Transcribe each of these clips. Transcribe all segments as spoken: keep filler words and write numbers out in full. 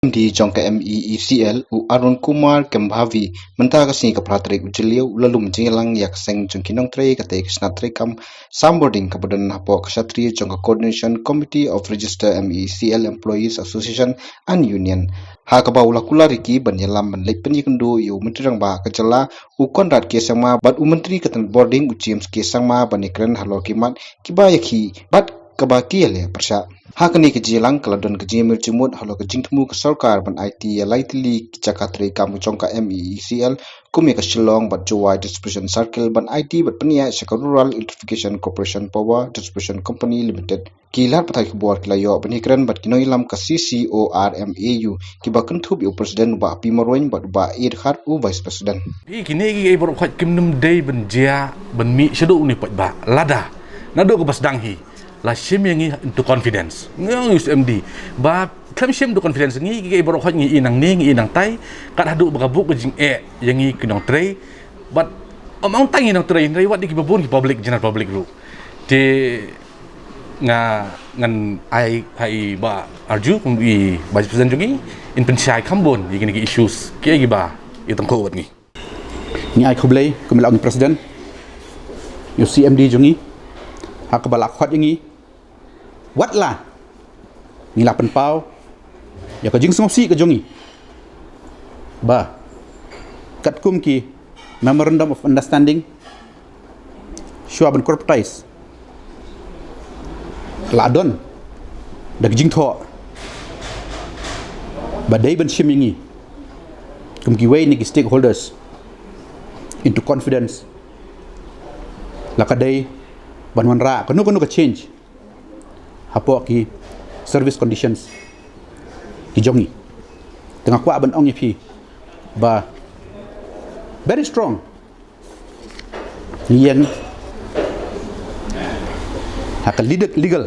M D jong ka M E E C L, u Arun Kumar Kembhavi, mynta ka sngi ka phra tarik u Jylliew, u la lum jingïalang ïa ka seng jong ki nongtrei, kata ka shnat treikam Sambording kaba don hapoh ka shatri jong ka Coordination Committee of Register M E E C L Employees Association and Union. Ha kaba u la kular ïa ki ban ïalam ban leit pynïakynduh ïa u Myntri Rangbah ka jylla, u Conrad K Sangma, bad u Myntri ka tnat bording, u James K Sangma, ban ïakren halor ki mat kiba ïakhih bad kaba ki ïaleh pyrshah. Ha kane ka jingïalang ka la don ka jingmir jingmut halor ka jingthmu ka sorkar ban aiti ïa lai tylli ki jaka treikam jong ka M E E C L, kum ïa ka Shillong bad Jowai Distribution Circle, ban aiti bad pynïaid sha ka Rural Electrification Corporation Power Distribution Company Limited. Ki lad pathai khubor ki la ïoh ban ïakren bad ki nongïalam ka C C O R M A U, kiba kynthup ïa u President u Bah P Marwein bad u Bah A Dkhar u Vice President. Phi, kine ki, ki baroh khoit kim nym dei ban jia ban mih shaduh une paidbah. Lada naduh kaba sdang hi la shim ïa ngi into confidence, ngi ong ïa u C M D ba khlem shim into confidence, ngi ki, ki baroh khoit ngi i nangne ngi i nangtai, kat haduh ba ka buh ka jingeh ïa ngi ki nongtrei. Bad ym ong tang ngi nongtrei, hynrei wat ïa kiba bun ki public, general public ruh. Te nga, ngan ai ha i Bah Arju kum i Vice President jong ngi, in pynshai kham bun ïa kine ki issues kiei kiba i tyngkhuh bad ngi. Ngi ai khublei kum i la ong i President, ïa u C M D jong ngi ha kaba la khot ïa ngi. Wat la ngi la pynpaw ïa ka jingsngewsih ka jong ngi ba katkum ki Memorandum of Understanding shuwa ban corporatize, la don da ka jingthoh ba dei ban shim ïa ngi kum kiwei na ki stakeholders into confidence. La ka dei ban wanrah kano kano ka change hapoh ki service conditions ki jong ngi. Te nga kwah ban ong ïa phi ba very strong ngi ïeng ha ka legal, legal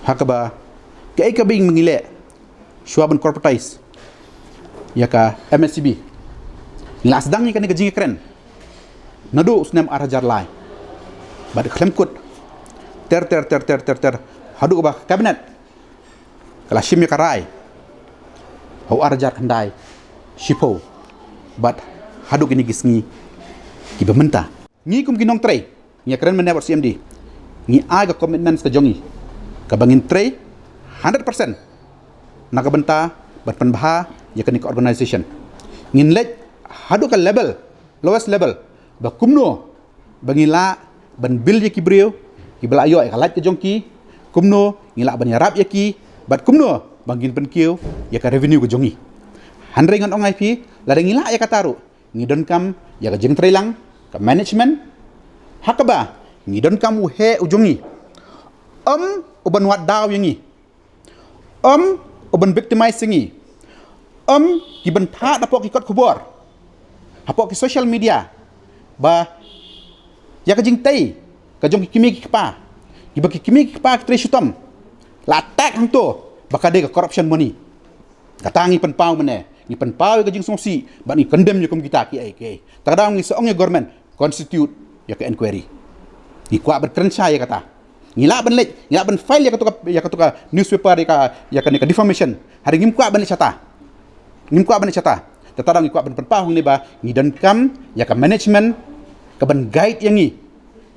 ha kaba kaei kaba ngi leh shuwa ban corporatize ïa ka M S C B. Ngi la sdang ïa kane ka jingïakren naduh u snem ar hajar lai bad khlem kut ter ter ter ter ter ter haduh ba ka Cabinet ka la shim ïa ka rai ha u ar hajar khyndai shiphew bad haduh kine ki sngi kiba mynta. Ngi kum ki nongtrei, ngi ïakren mynne bad C M D, ngi ai ka commitments ka jong ngi kaba ngin trei hundred percent na ka bynta ban pynbha ïa kane ka organization. Ngin leit haduh ka level, lowest level, ba kumno ba ngi lah ban bill ïa ki briew kiba la ïoh ïa ka lait ka jong ki, kumno ngi lah ban ïarap ïa ki, bad kumno ba ngin pynkiew ïa ka revenue ka jong ngi. Hynrei ngan ong ïa phi, lada ngi lah ïa kata ruh, ngi donkam ïa ka jingtreilang ka management ha kaba ngi donkam u heh u jong ngi, ym u ban wad daw ïa ngi, ym u ban victimize ïa ngi, ym ki ban thad hapoh ki kot khubor, hapoh ki social media ba ïa ka jingtei ka jong ki kmie ki kpa, kiba ki kmie ki kpa ki trei shitom, la attack hangto ba ka dei ka corruption money. Kata ngi pynpaw mynne, ngi pynpaw ïa ka jingsngewsih bad ngi condemn ïa kum kita kiei kiei. Ta ka daw ngi sa ong ïa government constitute ïa ka inquiry. Ngi kwah ban kren shai ïa kata. Ngi lah ban leit, ngi lah ban file ïa kato ka, ïa kato ka newspaper ïa ka, ïa kane ka defamation. Hynrei ngim kwah ban leit shata. Ngim kwah ban leit shata. Ta ka daw ngi kwah ban pynpaw hangne ba ngi donkam ïa ka management ka ban guide ïa ngi,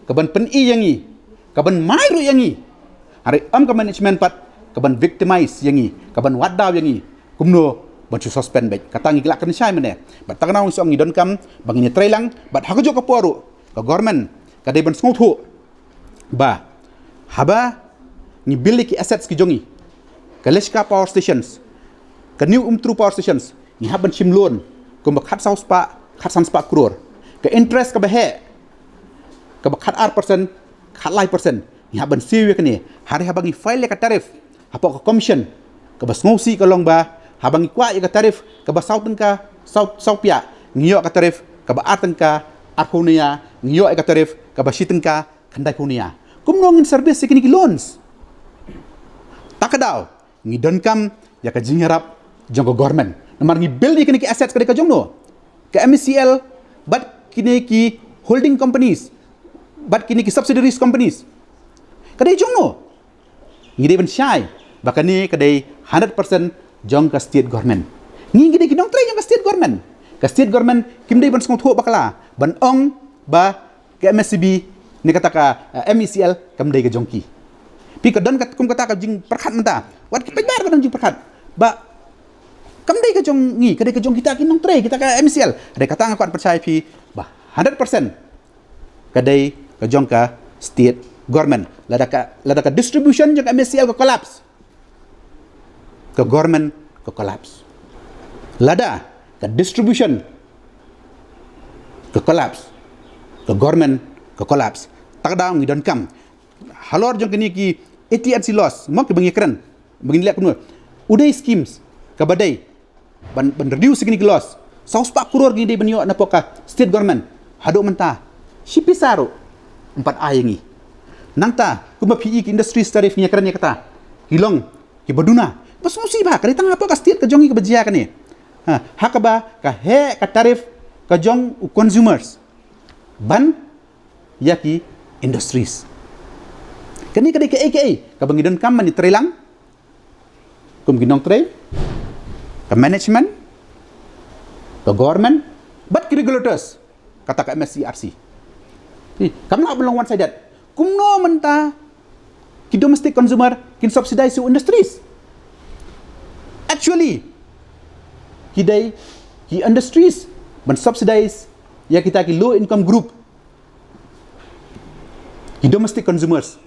ka ban pyni ïa ngi, ka ban mai ruh ïa ngi. Hynrei ym ka management pat ka ban victimize ïa ngi, ka ban wad daw ïa ngi, kumno ban shu suspend beit. Kata ngi lah kren shai mynne. Bad ta ka daw ngi sa ong ngi donkam ba ngin ïatreilang bad ha kajuh ka por ruh ka government ka dei ban sngewthuh ba haba ngi bill ïa ki assets ki jong ngi, ka Leshka power stations, ka New Umtru power stations, ngi hap ban shim loan kumba khatsaw spah, khatsan spah klur. Ka interest kaba heh kaba khatar percent, khatlai percent, ngi hap ban siew ïa kane. Hynrei haba ngi file ïa ka tariff hapoh ka commission, kaba sngewsih ka long ba haba ngi kwah ïa ka tariff kaba saw tyngka saw, saw piah, ngi ïoh ka tariff kaba ar tyngka arphew nia, ngi ïoh ïa ka tariff kaba shi tyngka khyndaiphew nia. Kumno ngin service ïa kine ki loans? Ta ka daw ngi donkam ïa ka jingïarap jong ka government. Namar ngi bill ïa kine ki assets ka dei ka jongno? Ka M E C L bad kine ki holding companies bad kine ki subsidiaries companies, ka dei jongno? Ngi dei ban shai ba kane ka dei hundred percent jong ka state government. Ngi ngi dei ki nongtrei jong ka state government. Ka state government kim dei ban sngewthuh bakla ban ong ba ka M S C B ne kata ka, eh, M E C L kam dei ka jong ki. Phi ka don kat kum kata ka jingpyrkhat mynta. Wat ki paidbah ka don jingpyrkhat ba kam dei ka jong ngi, ka dei ka jong kita ki nongtrei, kita ka M E C L. Dei kata nga kwah pyrshah ïa phi ba hundred percent ka dei ka jong ka state government. Lada ka, lada ka distribution jong ka M E C L ka collapse, ka government ka collapse. Lada ka distribution ka collapse, ka government ka collapse. Tak da ngi donkam halor jong kine ki eighty eight laws, mo, ki ba ngi kren, ba ngi leh kumno. U dei schemes ka ba dei ban, ban reduce kine ki laws. Saw spah klur ngi dei ban ïoh na poh ka state government. Haduh mynta shi pisa ruh ym pat ai ïa ngi. Nangta kumba phi i ki industries tariff ngi kren ïa kata, ki long ki ba duna. Ba sngewsih ba ka dei tang ha poh ka state ka jong ngi ka ba jia kane. Ha, ha kaba ka heh ka tariff ka jong u consumers ban ïa ki industries. Kane ka dei kaei kaei ka ba ngi donkam ban ïatreilang kum ki nongtrei, ka management, ka government bad ki regulators, kata ka M S E R C. Ih, kam lah ban long one sided. Kumno mynta ki domestic consumer kin subsidize ïa u industries? Actually ki dei ki industries ban subsidize ïa kita ki low income group, ki domestic consumers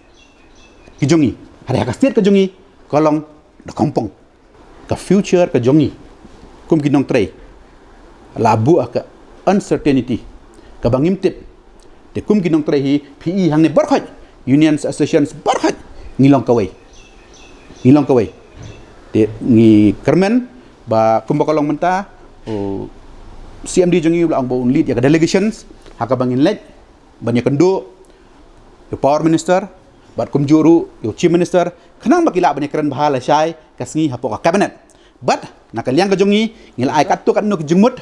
ki jong ngi. Hynrei ha ka state ka jong ngi ka long da kompong. Ka future ka jong ngi kum ki nongtrei la buh ha ka uncertainty ka ba ngim tip. Te kum ki nongtrei hi phi i hangne baroh, unions, associations baroh, ngi long kawei, ngi long kawei. Te ngi kyrmen ba kumba ka long mynta, u C M D jong ngi u la ong ba un lead ïa ka delegations ha ka ba ngin leit ban ïakynduh ïa u Power Minister bad kumjuh ruh ïa u Chief Minister, khnang ba ki lah ban ïakren bha lashai ka sngi ha poh ka cabinet. Bad na ka liang ka jong ngi, ngi la ai katto katno ki jingmut,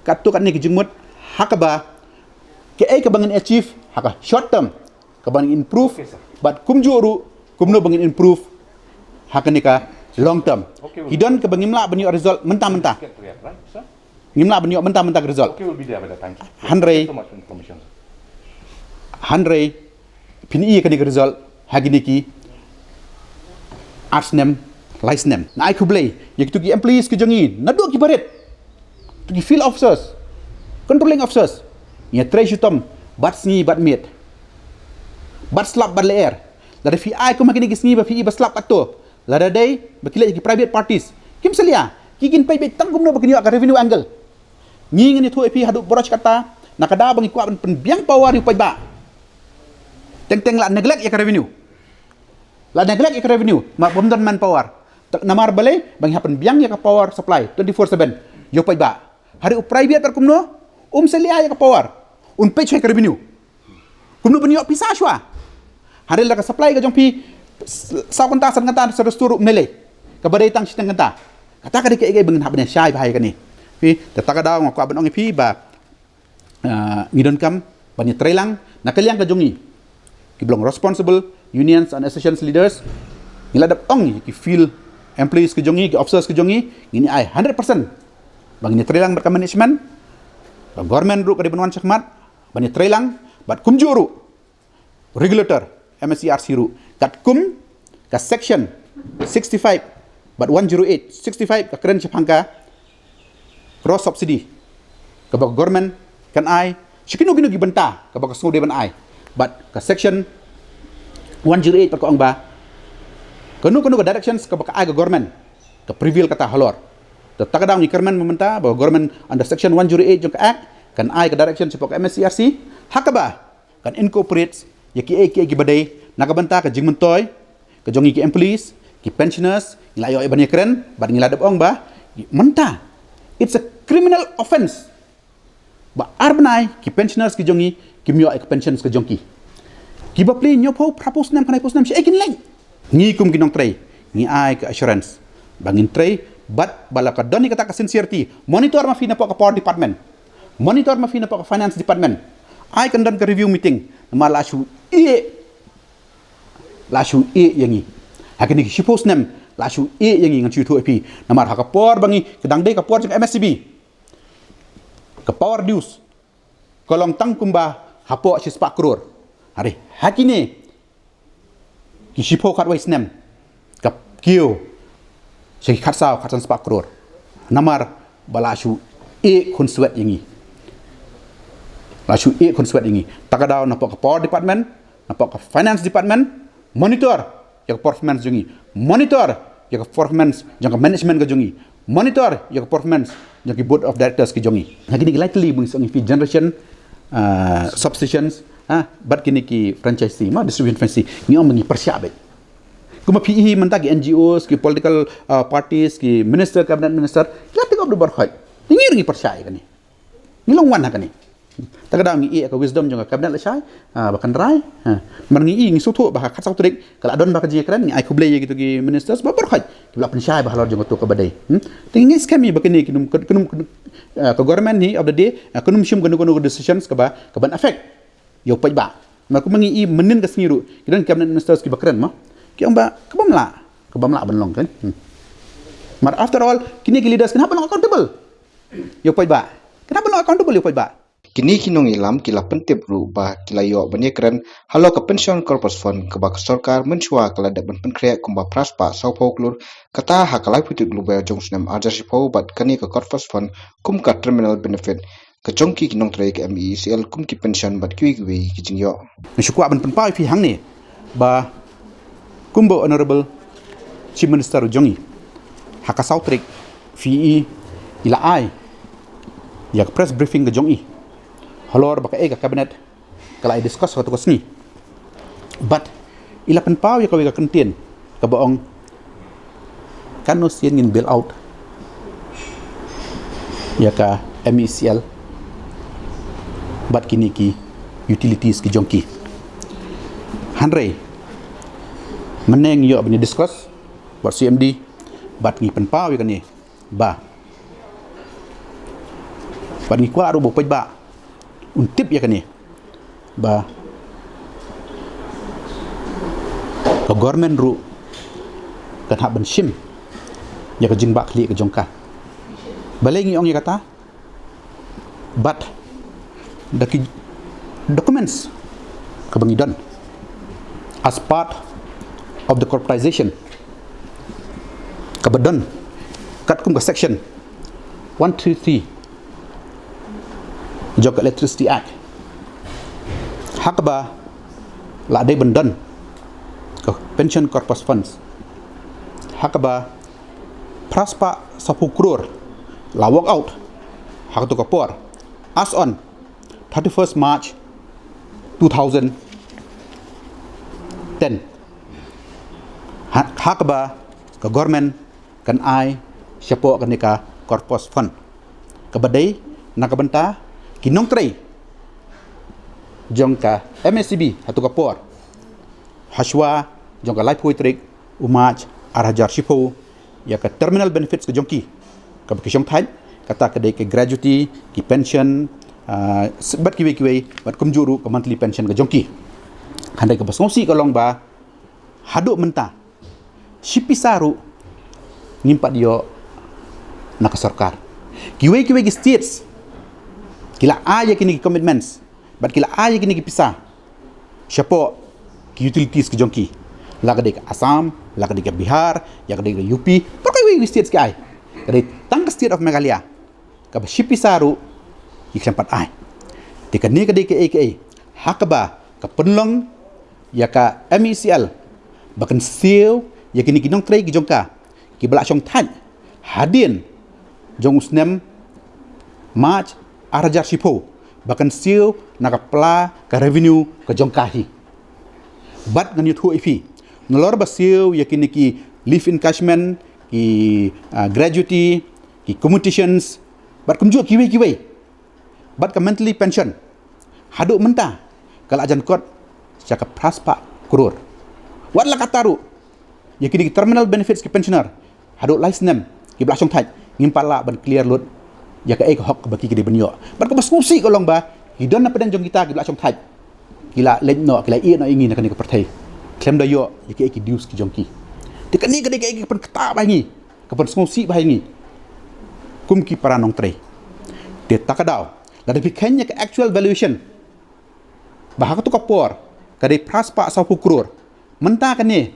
katto katne ki jingmut ha ka ba kaei ka ba ngin achieve ha ka short term, ka ba ngin improve, bad kumjuh ruh kumno ba ngin improve ha kane ka long term. Ki don ka ba ngim lah ban ïoh result mynta mynta. Ngim lah ban ïoh mynta mynta ka result. Hynrei, hynrei phin i ïa kane ka result ha kine ki ar snem, lai snem. Nga ai khublei ïa kitu ki employees ki jong ngi, naduh ki barit, tu ki field officers, controlling officers, ngi ïatrei shitom bad sngi bad miet, bad slap bad lyer. Lada phi ai kum ha kine ki sngi ba phi i ba slap katto, lada dei ba ki leit ki private parties, kim salia, ki kin peit beit tang kumno ba kin ïoh ka revenue angle. Ngi ngin ïathuh ïa phi haduh baroh kata, na ka daw ba ngi kwah ban pynbiang power ïa u paidbah, teng teng la neglect ïa ka revenue. La neglect ïa ka revenue, ma bym don manpower. Namar balei? Ba ngi hap pynbiang ïa ka power supply twenty four seven ïa u paidbah. Hynrei u private bad kumno, um salia ïa ka power, un peit shuwa ïa ka revenue. Kumno ban ïoh pisa shuwa? Hynrei la ka supply ka jong phi saw kynta, san kynta, sa da stur ruh ym lei lei, ka ba dei tang shiteng kynta. Kata ka dei kaei kaei ba ngin hap ban ïashai bha ïa kane. Phi, te kata ka daw nga kwah ban ong ïa phi ba, ah, ngi donkam ban ïatreilang na ka liang ka jong ngi, ki ba long responsible unions and associations leaders. Ngi la dep ong ïa ki field employees ki jong ngi, ki officers ki jong ngi, ngin ai hundred percent ba ngin ïatreilang bad ka management, ka government ruh ka dei ban wan shakhmat ban ïatreilang, bad kumjuh ruh regulator, M S E R C ruh, katkum ka section sixty five bad one zero eight, sixty five ka kren shaphang ka cross subsidy ka ba ka government kan ai sha kino kino ki bynta ka ba ka sngew dei ban ai. Bad ka section one zero eight bad ka ong ba kano kano ka directions ka ba ka ai ka government ka prevail kata halor. Te kata ka daw ngi kyrmen mynta ba ka government under section one zero eight jong ka act kan ai ka direction shapoh ka M S E R C ha ka ba kan incorporate ïa kiei kiei ki ba dei na ka bynta ka jingmyntoi ka jong ngi ki employees, ki pensioners. Ngi la ïoh ban ïakren bad ngi la dep ong ba mynta it's a criminal offence ba ar bnai ki pensioners ki jong ngi kim ïoh ïa ka pensions ka jong ki. Ki ba plie hynñiewphew, phraphew snem, khyndaiphew snem, shaei kin leit? Ngi kum ki nongtrei ngi ai ka assurance ba ngin trei bad ba la ka don ïa kata ka sincerity. Monitor ma phi na poh ka power department, monitor ma phi na poh ka finance department. Ai kan don ka review meeting, namar la shu ïeh, la shu ïeh ïa ngi ha kine ki shiphew snem La shu ïeh ïa ngi, ngan shu ïathuh ïa phi. Namar ha ka por ba ngi, ka dang dei ka por jong M S C B, ka power dues ka long tang kumba hapoh shispah klur. Hynrei ha kine ki shiphew khatwei snem ka kiew sha ki khatsaw khatsan spah klur. Namar ba la shu ïeh khunswet ïa ngi. La shu ïeh khunswet ïa ngi. Ta ka daw napoh ka power department, napoh ka finance department, monitor ïa ka performance jong ngi, monitor ïa ka performance jong ka management ka jong ngi, monitor ïa ka performance jong ki board of directors ki jong ngi. Ha kine ki lai tylli, bun song ki generation, ah, substations, ah, bad kine ki franchisee, ma distribution franchisee, ngi ong ba ngi pyrshah beit. Kumba phi i mynta ki N G Os, ki political, ah, parties, ki minister, cabinet minister, ki la take up da bor khoit. Ngi ruh ngi pyrshah ïa kane. Ngi long wan ha kane. Ta ka daw ngi ïeh ka wisdom jong ka cabinet lashai, ah, ba kan rai. Ha. Namar ngi i, ngi sngewthuh ba ha ka khatsaw tarik ka la don ba ka jingkren, ngi ai khublei ïa kito ki ministers ba bor khoit ki la pynshai ba halor jong kato kaba dei. Hmm? Te ngi skhem ïa ba kane ki num, ki num, ki num, ah, ka government hi of the day, ah, ka num shim kano kano ka decisions kaba, kaban affect ïa u paidbah. Namar kumba ngi i mynnin ka sngi ruh ki don cabinet ministers kiba kren mo, ki ong ba ka bym lah, ka bym lah ban long kan. Hmm. Namar after all kine ki leaders kin hap ban long accountable ïa u paidbah. Kin hap ban long accountable ïa u paidbah. Kine ki nongïalam ki la pyntip ruh ba ki la ïoh ban ïakren halor ka Pension Corpus Fund kaba ka sorkar mynshuwa ka la dep ban pynkhreh kumba phra spah sawphew klur, kata ha ka laiphew tarik Lber jong u snem ar hajar shiphew, bad kane ka Corpus Fund kum ka terminal benefit ka jong ki, ki nongtrei ka M E C L, kum ki pension bad kiwei kiwei ki jingïoh. Nga shu kwah ban pynpaw ïa phi hangne ba kumba Honorable Chief Minister u jong ngi ha ka saw tarik, phi i, i la ai ïa ka press briefing ka jong i halor ba kaei ka cabinet ka la ïa discuss ha kato ka sngi. Bad i la pynpaw ïa kawei ka kyntien kaba ong katno sien ngin bail out ïa ka M E C L bad kine ki utilities ki jong ki. Hynrei mynne ngi ïoh ban ïa discuss bad C M D bad ngi pynpaw ïa kane ba, bad ngi kwah ruh ba u paidbah un tip ïa kane ba ka government ruh kan hap ban shim ïa ka jingbakla ka jong ka. Balei ngi ong ïa kata? Bad da ki documents kaba ngi don as part of the corporatization kaba don katkum ka section one three three jong ka Electricity Act, ha kaba la dei ban don ka Pension Corpus Funds, ha kaba phra spah sawphew klur la work out ha kato ka por as on thirty-first March two thousand ten. Ha, ha kaba ka government kan ai shapoh kane ka Corpus Fund kaba dei na ka bynta ki nongtrei jong ka M S C B ha kato ka por, hashwa jong ka laiphew tarik u March ar hajar shiphew, ïa ka terminal benefits ka jong ki kaba ki shongthait, kata ka dei ka gratuity, ki pension, ah, s-, bad kiwei kiwei, bad kumjuh ruh ka monthly pension ka jong ki. Hynrei kaba sngewsih ka long ba haduh mynta shi pisa ruh ngim pat ïoh na ka sorkar. Kiwei kiwei ki states ki la ai ïa kine ki commitments bad ki la ai ïa kine ki pisa shapoh ki utilities ki jong ki, la ka dei ka Assam, la ka dei ka Bihar, ïa ka dei ka U P, bad kiwei kiwei states ki ai. Ka dei tang ka state of Meghalaya kaba shi pisa ruh ki khlem pat ai. Te kane ka dei kaei kaei ha kaba ka pynlong ïa ka M E C L ba kan siew ïa kine ki nongtrei ki jong ka kiba la shongthait hadien jong u snem March ar hajar shiphew, ba kan siew na ka pla ka revenue ka jong ka hi. Bad ngan ïathuh ïa phi, nalor ba siew ïa kine ki leave encashment, ki, ah, gratuity, ki commissions, bad kumjuh kiwei kiwei, bad ka monthly pension, haduh mynta ka la jan kot sha ka phra spah klur. Wat la katta ruh, ïa kine ki terminal benefits ki pensioner, haduh lai snem kiba la shongthait, ngim pat lah ban clear lut ïa kaei ka hok kaba ki dei ban ïoh. Bad kaba sngewsih ka long ba ki don na pdeng jong kita kiba la shongthait, ki la leit noh, ki la ïeh noh ïa ngi na kane ka pyrthei khlem da ïoh ïa kaei ki dues ki jong ki. Te kane ka dei ka, ka pynktah ba ngi, ka pynsngewsih ba ngi kum ki para nongtrei. Te ta ka daw, lada phi khein ïa ka actual valuation ba ha kato ka por ka dei phra spah saw phew klur, mynta kane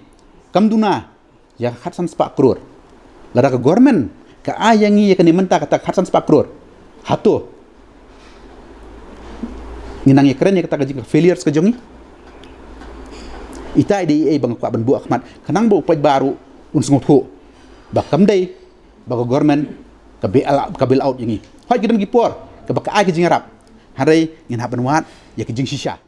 kam duna ïa ka khatsan spah klur. Lada ka government ka ai ïa ngi ïa kane mynta kata ka khatsan spah klur, hato ngi nang ïakren ïa kata ka jing ka failures ka jong ngi? Ita i dei ei ba nga kwah ban buh khmat khnang ba u paidbah ruh un sngewthuh ba kam dei ba ka government ka bail, ka bail out ïa ngi. Hooid, ki don ki por kaba ka ai ka jingïarap, hynrei ngin hap ban wad ïa ka jingshisha.